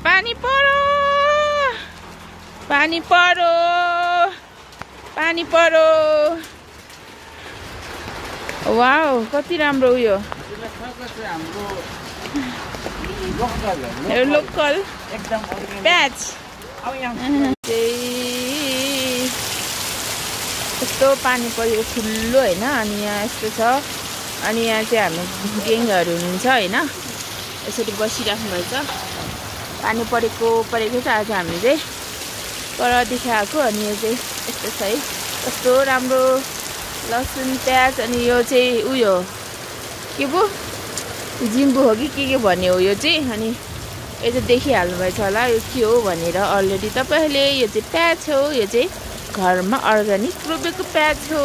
पानी परो पानी परो पानी परो वाउ कति राम्रो उयो लोकल एकदम प्याज यस्तो पानी परेको ठुलो होइन अनि यहाँ यस्तो छ अनि यहाँ चाहिँ हाम्रो गेङहरू हुनुहुन्छ होइन यसरी बसिराख्नु भएछ पानी परेको छ आज हामीले चाहिँ पर देखाएको अनि यो चाहिँ यस्तो छ है कस्तो राम्रो लसुन प्याज अनि यो चाहिँ उयो के पो जिम्बु हो कि के भन्ने हो यो चाहिँ अनि यो चाहिँ देखिहाल्नु भएछ होला यो के हो भनेर अलरेडी तपाईहरुले यो चाहिँ प्याज हो यो चाहिँ घरमा अर्गानिक रोपेको प्याज हो